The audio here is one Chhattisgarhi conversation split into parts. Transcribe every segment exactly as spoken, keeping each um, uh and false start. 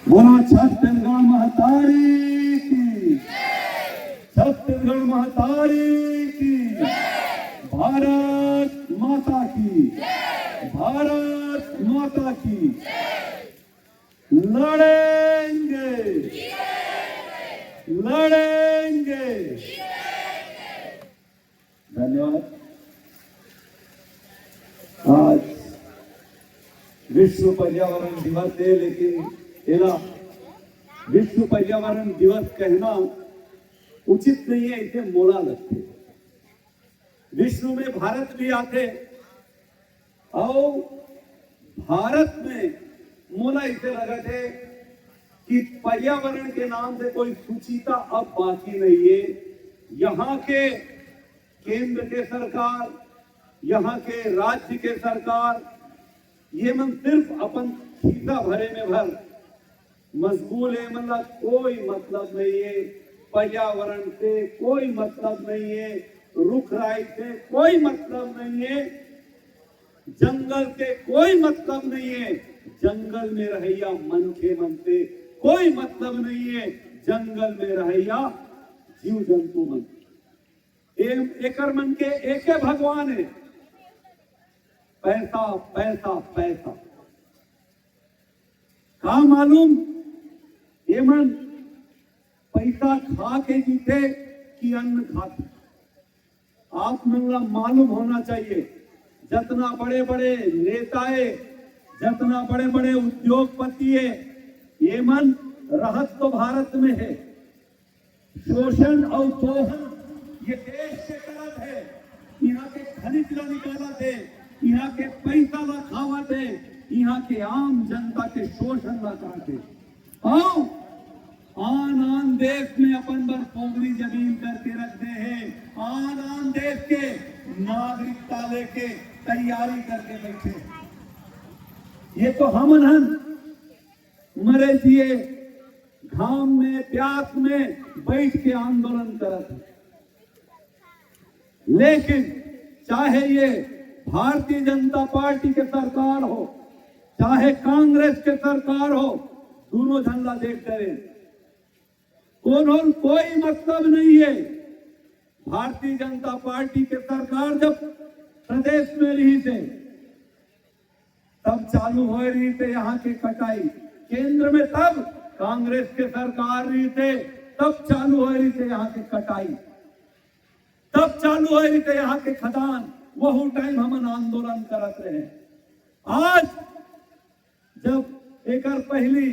बोलो छत्तीसगढ़ महतारी की, छत्तीसगढ़ महतारी की, भारत माता की, भारत माता की। लड़ेंगे, लड़ेंगे। धन्यवाद। आज विश्व पर्यावरण दिवस है, लेकिन एला विश्व पर्यावरण दिवस कहना उचित नहीं है, इसे मोला लगथे। विश्व में भारत भी आथे, अउ भारत में मोला इसे लगत है कि पर्यावरण के नाम से कोई सुचिता अब बाकी नहीं है। यहाँ के केंद्र के सरकार, यहाँ के राज्य के सरकार, ये मन सिर्फ अपन खीसा भरे में भर मशगूल है। मतलब कोई मतलब नहीं है पर्यावरण से, कोई मतलब नहीं है रुख राई से, कोई मतलब नहीं है जंगल से, कोई मतलब नहीं है जंगल में रहैया मनखे मन से, कोई मतलब नहीं है जंगल में रहैया जीव जंतु मन। ए-, एकर मन के एके भगवान है, पैसा, पैसा, पैसा। का मालूम ये मन पैसा खा के जीते कि अन्न खाते? आप मन ला मालूम होना चाहिए, जतना बड़े बड़े नेता है, जतना बड़े बड़े उद्योगपति है, ये मन रहत तो भारत में है, शोषण और दोहन ये देश के तरफ है। यहाँ के खनिज ला निकालत है, यहाँ के पैसा ला खावत है, यहाँ के आम जनता के शोषण ला करत है। आओ, आन आन देश में अपन बर पोगरी जमीन करके रख दे है, आन आन देश के नागरिकता लेके तैयारी करके बैठे हैं। ये तो हमन हन मरे जिए घाम में प्यास में बैठ के आंदोलन करत है। लेकिन चाहे ये भारतीय जनता पार्टी के सरकार हो, चाहे कांग्रेस के सरकार हो, दोनों झन ला देख डरे। कोनो कोई मतलब नहीं है। भारतीय जनता पार्टी के सरकार जब प्रदेश में रहिस हे, तब चालू होय रहिस हे यहाँ के कटाई। केंद्र में तब कांग्रेस के सरकार रहिस हे, तब चालू होय रहिस हे यहाँ के कटाई, तब चालू होय रहिस हे यहाँ के खदान। वहू टाइम हमन आंदोलन करत रहे। आज जब एकर पहली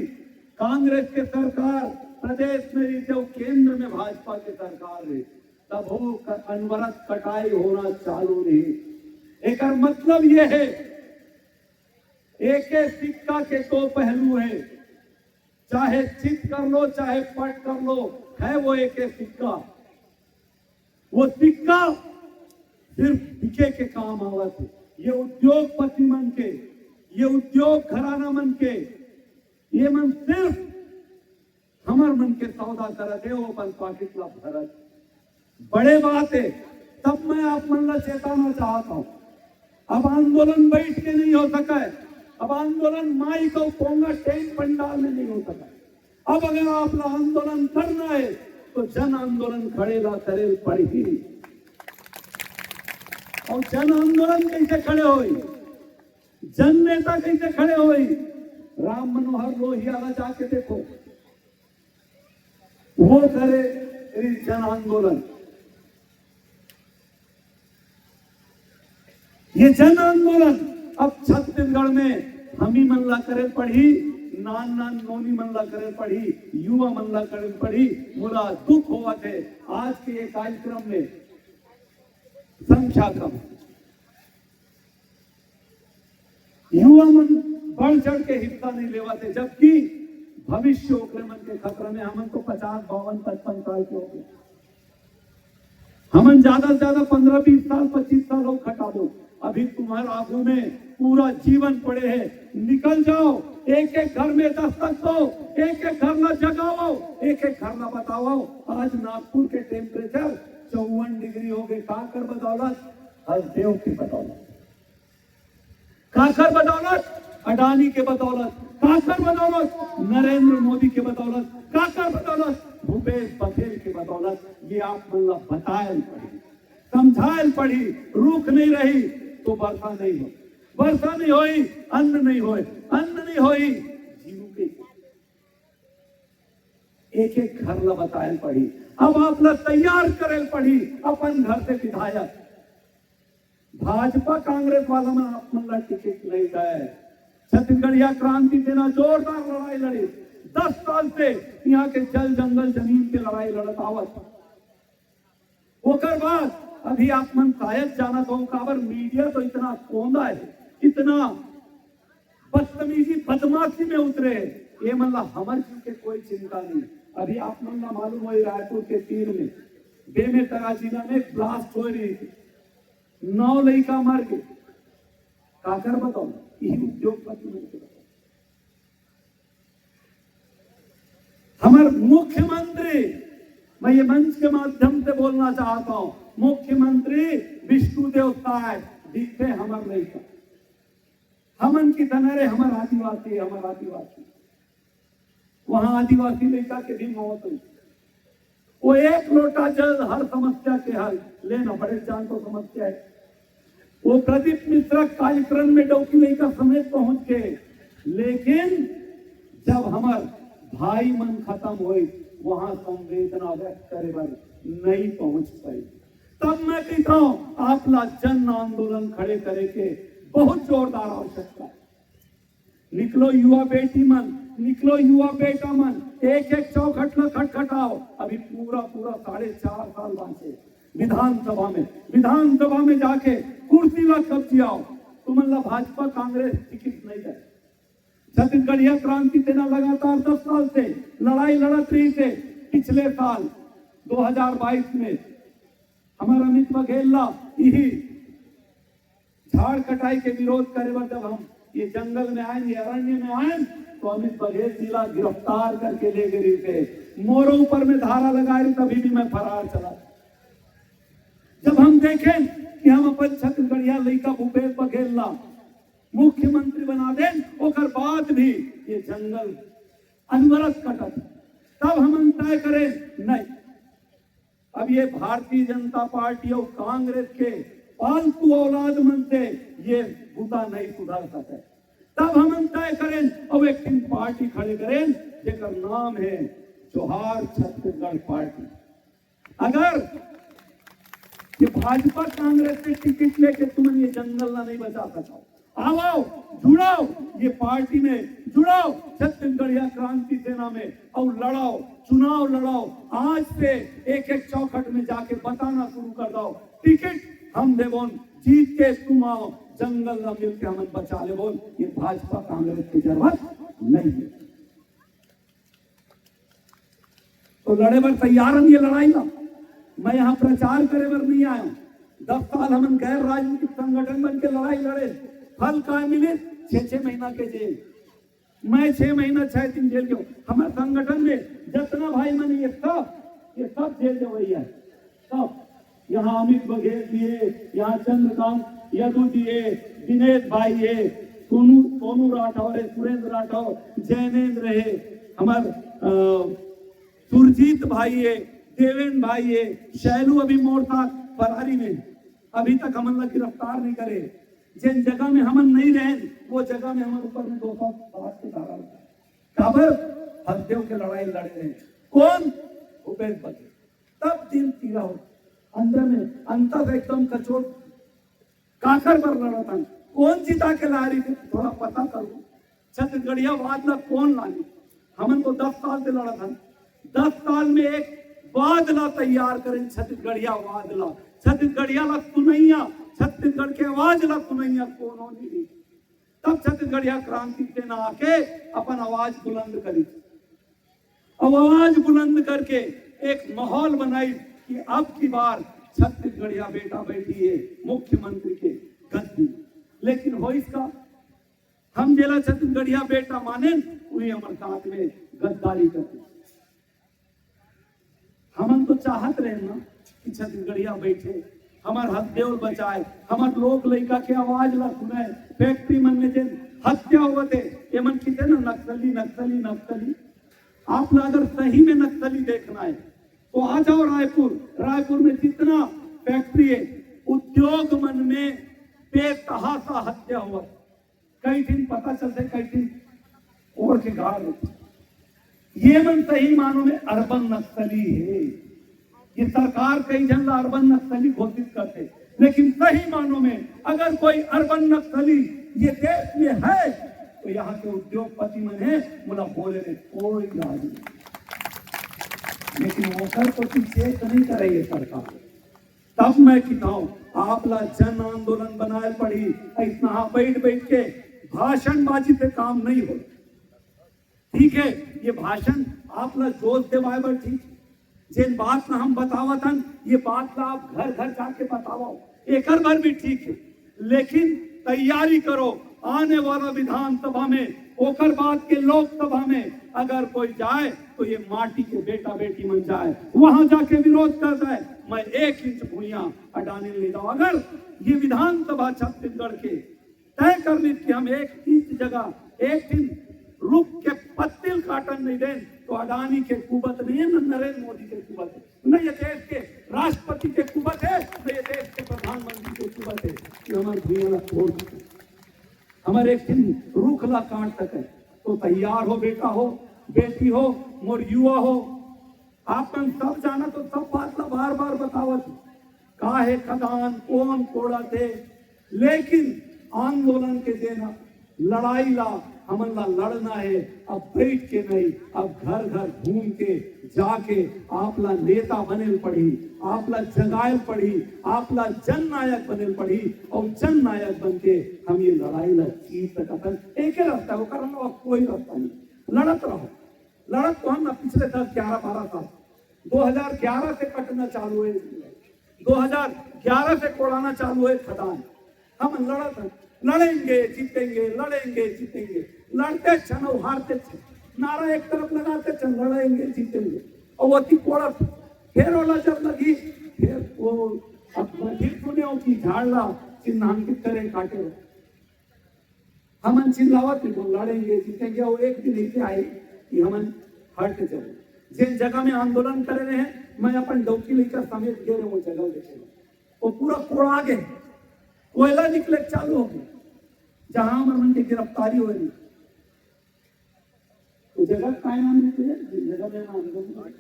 कांग्रेस के सरकार प्रदेश में रहिस हे, केंद्र में भाजपा के सरकार रहिस, तब वो क-, अनवरत कटाई होना चालू रहिस। एकर मतलब ये है, एक एक सिक्का के दो पहलू है, चाहे चित कर लो, चाहे पट कर लो, है वो एक एक सिक्का। वो सिक्का सिर्फ बिके के काम आवत है। ये उद्योगपति मन के, ये उद्योग घराना मन के, ये मन सिर्फ हमर मन के सौदा करत है, वो अपन पाकिट ला भरत। बड़े बात है, तब मैं आप मन ला चेताना चाहत हूँ। अब आंदोलन बैठ के नहीं हो सका है, अब आंदोलन माई को पोंगा टेंट पंडाल में नहीं हो सका है। अब अगर आप ला आंदोलन करना है तो जन आंदोलन खड़े ला करे पड़ही। और जन आंदोलन कैसे खड़े होई, जन नेता कैसे खड़े होई? राम मनोहर लोहिया ला जाके देखो, वो करे जन आंदोलन। ये जन आंदोलन अब छत्तीसगढ़ में हमी मन ला करे पड़ही, नान नान नोनी मन ला करे पड़ही, युवा मन ला करे पड़ही। मोला दुख होवत है आज के ये कार्यक्रम में संख्या कम है। युवा मन बढ़ चढ़ के हिस्सा नहीं लेवत है, जबकि भविष्य ओकरे मन के खतरा में। हमन तो पचास, बावन, पचपन साल के हो गए। हमन ज्यादा से ज्यादा पन्द्रह, बीस साल, पच्चीस साल हो खटाबो। अभी तुम्हारे आगू में पूरा जीवन पड़े है, निकल जाओ, एक एक घर में दस्तक दो, एक एक घर ला जगाओ, एक एक घर ला बताओ। आज नागपुर के टेम्परेचर चौवन डिग्री हो गए, काकर बदौलत? हसदेव की बदौलत। काकर बदौलत? अडानी के बदौलत। काकर बदौलत? नरेंद्र मोदी के बदौलत। काकर बदौलत? भूपेश बघेल के बदौलत। ये आप मन ला बतायल पड़ही, समझायल पड़ही। रूख नहीं रही तो वर्षा नहीं हो, वर्षा नहीं होई, अन्न नहीं होए, अन्न नहीं होई, जीव के एक एक घर ला बतायल पड़ही। अब आप ला तैयार करेल पड़ही अपन घर से विधायक। भाजपा कांग्रेस वाला मन आप मन ला टिकट नहीं दे। छत्तीसगढ़िया क्रांति सेना जोरदार लड़ाई लड़ी। दस साल से यहाँ के जल जंगल जमीन के लड़ाई लड़त आवत। ओकर बाद अभी आप मन शायद जानत हो, काबर मीडिया तो इतना कोंदा है, इतना बदतमीजी बदमाशी में उतरे। ये मन ला हमर जीव के कोई चिंता नहीं। अभी आप मन ला मालूम होई, रायपुर के तीर में बेमेतरा जिला में ब्लास्ट हो रही थी, नौ लइका मर गए। काकर बताओ, यही उद्योगपति मन के बताओ। हमर मुख्यमंत्री, मैं ये मंच के माध्यम से बोलना चाहता हूं, मुख्यमंत्री विष्णुदेव साय दिखथे हमर लइका। हमन की तनरे हमर आदिवासी, हमर आदिवासी। वहां आदिवासी लइका के भी मौत हुई। वो एक लोटा जल हर समस्या के हल लेना बड़े जान तो समस्या है। वो प्रदीप मिश्रा कार्यक्रम में डौकी लइका समेत पहुंच के, लेकिन जब हमर भाई मन खत्म होए, वहां संवेदना व्यक्त करे बर नहीं पहुंच पाए। तब मैं कहता हूं, आप ला जन आंदोलन खड़े करे के बहुत जोरदार आवश्यकता है। निकलो युवा बेटी मन, निकलो युवा बेटा मन, एक एक चौखट ला खटखटाओ। अभी पूरा पूरा साढ़े चार साल बांचे विधानसभा में, विधानसभा में जाके कुर्सी ला कब्जियाओ। तुमन ला भाजपा कांग्रेस टिकट नहीं दे। छत्तीसगढ़िया क्रांति सेना लगातार दस साल से लड़ाई लड़त रही थे। पिछले साल दो हज़ार बाईस में हमारा अमित बघेल ला यही झाड़ कटाई के विरोध करे बर जब हम ये जंगल में आए, ये अरण्य में आए, तो अमित बघेल जी ला गिरफ्तार करके ले गए थे। मोरो ऊपर में धारा लगाए रहे, तभी भी मैं फरार चला। जब हम देखें कि हम अपन छत्तीसगढ़िया लइका भूपेश बघेल ला मुख्यमंत्री बना दें, ओकर बाद भी ये जंगल अनवरत कटत, तब हम तय करें नहीं। अब ये भारतीय जनता पार्टी और कांग्रेस के पालतू औलाद मन से ये बुता नहीं सुधर सके। तब हम तय करें और एक ठिन पार्टी खड़े करें, जेकर नाम है जोहार छत्तीसगढ़ पार्टी। अगर ये भाजपा कांग्रेस से टिकट लेके तुमन ये जंगल ला नहीं बचा सको, आओ, जुड़ाओ, ये पार्टी में जुड़ाओ, छत्तीसगढ़िया क्रांति सेना में, और लड़ाओ, चुनाव लड़ाओ। आज से एक एक चौखट में जाके बताना शुरू कर दो, टिकट हम देबोन, जीत के तुम आओ, जंगल ला मिलके हमन बचा लेबोन। ये भाजपा कांग्रेस की जरूरत नहीं है। तो लड़े बर तैयार हन ये लड़ाई ला। मैं यहाँ प्रचार करे बर नहीं आया हूँ। दस साल हमन गैर राजनीतिक संगठन बन के लड़ाई लड़े, फल का मिले? छह छह महीना के जेल। मैं छह महीना छह दिन जेल गयो। हमारे संगठन में जितना भाई मन ये सब, ये सब जेल जवैया है, सब। यहाँ अमित बघेल जी है, यहाँ चंद्रकांत यदु जी है, दिनेश भाई है, सोनू, सोनू राठौर है, सुरेंद्र राठौर, जैनेंद्र है, हमार, अ, सुरजीत भाई है, देवेन भाई है, शैलू अभी मोर साथ फरारी में है। अभी तक हमन ला गिरफ्तार नहीं करे। जिन जगह में हमन नहीं रहेन, वो जगह में हमारे ऊपर में दो सौ सात के धारा लगा। काबर? हसदेव के लड़ाई लड़े रहे। कौन? भूपेश बघेल। तब दिल पीला हो, अंदर में अंतस एकदम कचोट। काकर बर लड़त हन, कौन जिता के ला रही थी, थोड़ा पता करो। छत्तीसगढ़िया वाद ला कौन लाने? हमन तो दस साल से लड़त हन। दस साल में एक वाद ला तैयार करें, छत्तीसगढ़िया वाद ला, छत्तीसगढ़िया ला सुनैया, छत्तीसगढ़ के आवाज ला सुनैया कोनो नहीं। तब छत्तीसगढ़िया क्रांति सेना आके अपन आवाज बुलंद करी। अब आवाज बुलंद करके एक माहौल बनाई कि अब की बार छत्तीसगढ़िया बेटा बैठी है मुख्यमंत्री के गद्दी। लेकिन होइस का? हम जेला छत्तीसगढ़िया बेटा मानेन, वही हमर साथ में गद्दारी करते। हमन तो चाहत रहे ना कि छत्तीसगढ़िया बैठे, हमर हसदेव बचाए, हमर लोक लइका के आवाज ला सुनाए, फैक्ट्री मन में जेन हत्या होवत हे। ये मन किथे ना नक्सली, नक्सली, नक्सली। आप ला अगर सही में नक्सली देखना है तो आ जाओ रायपुर। रायपुर में जितना फैक्ट्री है, उद्योग मन में बेतहाशा हत्या होवत। कई ठिन पता चलथे, कई ठिन ओढ़ के गाड़ देथे। ये मन सही मानों में अर्बन नक्सली हे। ये सरकार कई झन ला अर्बन नक्सली घोषित करथे, लेकिन सही मानों में अगर कोई अर्बन नक्सली ये देश में है तो यहाँ के उद्योगपति मन हे, मोला बोले में कोई राज नहीं। लेकिन ओकर कोती चेक नहीं करे ये सरकार। तब मैं किताऊं, आप ला जन आंदोलन बनाए पड़ी। इतना बैठ बैठ के भाषणबाजी से काम नहीं हो। ठीक है, ये भाषण आप ला जोश देवाए बर ठीक, जेन बात ला हम बतावत हन, ये बात ला आप घर घर जाके बताओ, एकर बर भी ठीक है। लेकिन तैयारी करो, आने वाला विधानसभा में, ओकर बाद के लोकसभा में अगर कोई जाए तो ये माटी के बेटा बेटी मन जाए, वहां जाके विरोध कर जाए। मैं एक इंच भुइयां अडानी नहीं जाऊं। अगर ये विधानसभा छत्तीसगढ़ के तय कर ली कि हम एक इंच जगह, एक दिन रुख के पत्तिल काटन नहीं दें, तो अडानी के कुबत नहीं है, न नरेंद्र मोदी के कुबत है, न ये देश के राष्ट्रपति के कुबत है, न ये देश के प्रधानमंत्री के कुबत है कि हमारे भुइयां ला तोड़ सके, हमारे एक दिन रुख ला काट सके। तो तैयार हो बेटा हो, बेटी हो, मोर युवा हो, आप मन सब जानत हो, सब बात ला बार बार बतावत हो। का हे खदान, कौन कोड़त हे, लेकिन आंदोलन के दिन लड़ाई ला हमन ला लड़ना है। अब बैठ के नहीं, अब घर घर घूम के जाके आप ला नेता बने पड़ी, आप ला जगाए पड़ी, आप ला जननायक बने पड़ी, और जननायक बन के हम ये लड़ाई ला जीत सकत हन। एक ही रास्ता है, ओकर अलावा कोई रास्ता नहीं। लड़त रहो, लड़त तो हम ना पिछले दस, ग्यारह, बारह साल, दो हज़ार ग्यारह से कटना चालू है, दो हज़ार ग्यारह से कोड़ाना चालू है खदान। हम लड़त हन, लड़ेंगे, जीतेंगे, लड़ेंगे, जीतेंगे, लड़ते छन और हारते छन, नारा एक तरफ लगाते छन, लड़ेंगे, जीतेंगे, और वो थी कोड़त। फिर ओला जब लगी, फिर वो अब फिर सुने हो कि झाड़ ला चिन्हांकित करे, काटे हो। हमन चिल्लावत ही तो लड़ेंगे, जीतेंगे, और एक दिन ऐसे आए कि हमन हट जाए। जिन जगह में आंदोलन करे रहे, मैं अपन डौकी लेकर समेत गए रहे, वो जगह देखे रहे। वो पूरा कोड़ा गए, कोयला निकले चालू हो गए, जहां हमर मन के गिरफ्तारी हो रही। तो जगह काय नाम लेते हैं? जगह में नाम लेते हैं।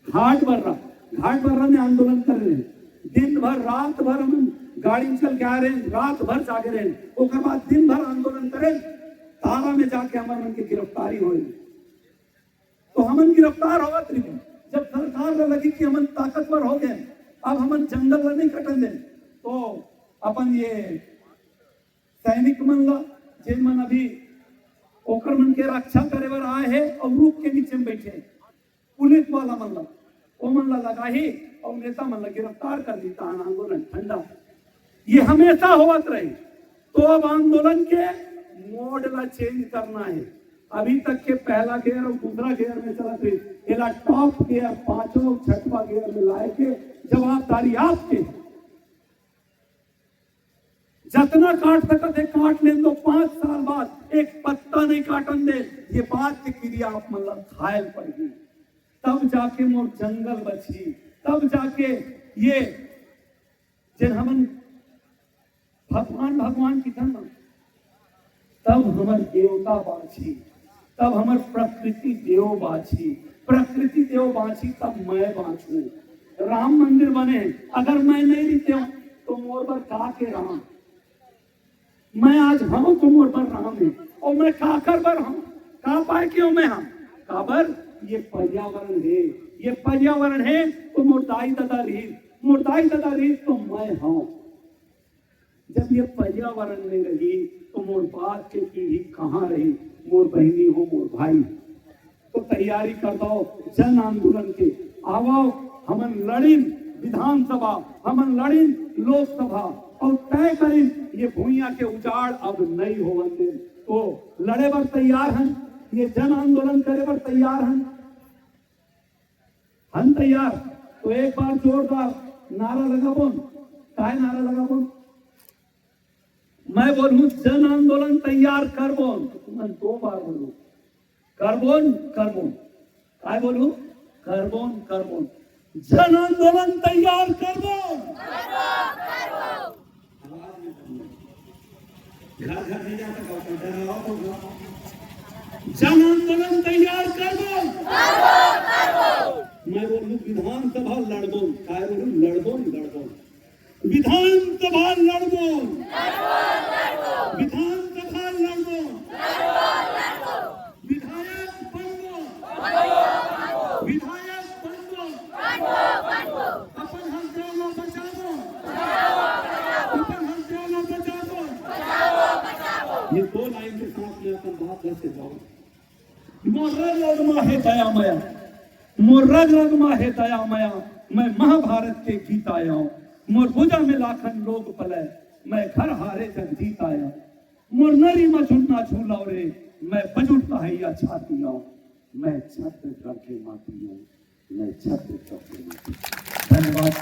घाट बर्रा, घाट बर्रा में आंदोलन कर रहे हैं। दिन भर, रात भर हम गाड़ी चल के आ रहे हैं, रात भर जागे रहे हैं। ओकर बाद दिन भर आंदोलन करे, तारा में जाके हमारे मन की गिरफ्तारी हो रही। तो हमन गिरफ्तार होवत रही। जब सरकार ला लगी कि हमन ताकतवर हो गए, अब हमन जंगल ला नहीं कटन दे, तो अपन ये सैनिक मन ला, जेन मन अभी ओकर मन के रक्षा करे बर आए हे और रुख के नीचे में बैठे हे, पुलिस वाला मन ला, ओ मन ला लगाही और नेता मन ला गिरफ्तार कर दी, तहान आंदोलन ठंडा। ये हमेशा होवत रही। तो अब आंदोलन के मोड ला चेंज करना है। अभी तक के पहला गियर और दूसरा गियर में चलत रही, एला टॉप गियर, पांचों छठवा गियर में लाए के जवाबदारी आपके। जतना काट सकत हे, काट लेन दो। पांच साल बाद एक पत्ता नहीं काटन दे, ये बात के किरिया आप मन ला खायल पड़ही। तब जाके मोर जंगल बची, तब जाके ये जेन हमन भगवान, भगवान किथन ना, तब हमर देवता बाँची, तब हमर प्रकृति देव बाँची, प्रकृति देव बाँची, तब मैं बाँचूं। राम मंदिर बने, अगर मैं नहीं रहितेंव, तो मोर बर का के राम? मैं आज हूं, तो मोर बर राम हे। और मैं काकर बर हूं, का पाए के हूं मैं हम? काबर? ये पर्यावरण हे, ये पर्यावरण हे, तो मोर दाई ददा रहिस, मोर दाई ददा रहिस, तो मैं हूं। जब ये पर्यावरण नहीं रही, तो मोर बाद के पीढ़ी कहाँ रही? मोर बहिनी हो, मोर भाई, तो तैयारी कर दो जन आंदोलन के। आवो, हमन लड़िन विधानसभा, हमन लड़िन लोकसभा, और तय करिन ये भुइयां के उजाड़ अब नहीं होवन देन। तो लड़े बर तैयार हन, ये जन आंदोलन करे बर तैयार हन। हन तैयार, तो एक बार जोरदार नारा लगाबोन। काय नारा लगाबोन? मैं बोलूं जन आंदोलन तैयार करबोन, तो तुमन दो बार बोलो, करबोन, करबोन। काय बोलूं? करबोन, करबोन। जन आंदोलन तैयार करबोन। घर घर नहीं जाता, डराओ तो। जन आंदोलन तैयार करबोन। मैं बोलूं विधानसभा लड़बोन। काय बोलूं? लड़बोन, लड़बोन। विधानसभा लड़बोन। विधानसभा लड़बोन। विधायक बनबोन। विधायक बनबोन। अपन हक ला बचाबोन। अपन हक ला बचाबोन। ये दो लाइन के साथ मैं अपन बात बस से जाऊं। मोर रग रग मा हे दया मया, मोर रग रग मा हे दया मया, मैं महाभारत के गीत आया हूँ। मोर भुजा में लाखन लोग पले, मैं घर हारे जग जीत आया हूँ। मोर नरी मा झुन्ना झूलाओ रे, मैं बजुरता है या छाती आऊँ। मैं छत्र करके माती आऊँ, मैं छत्र करके माती। धन्यवाद।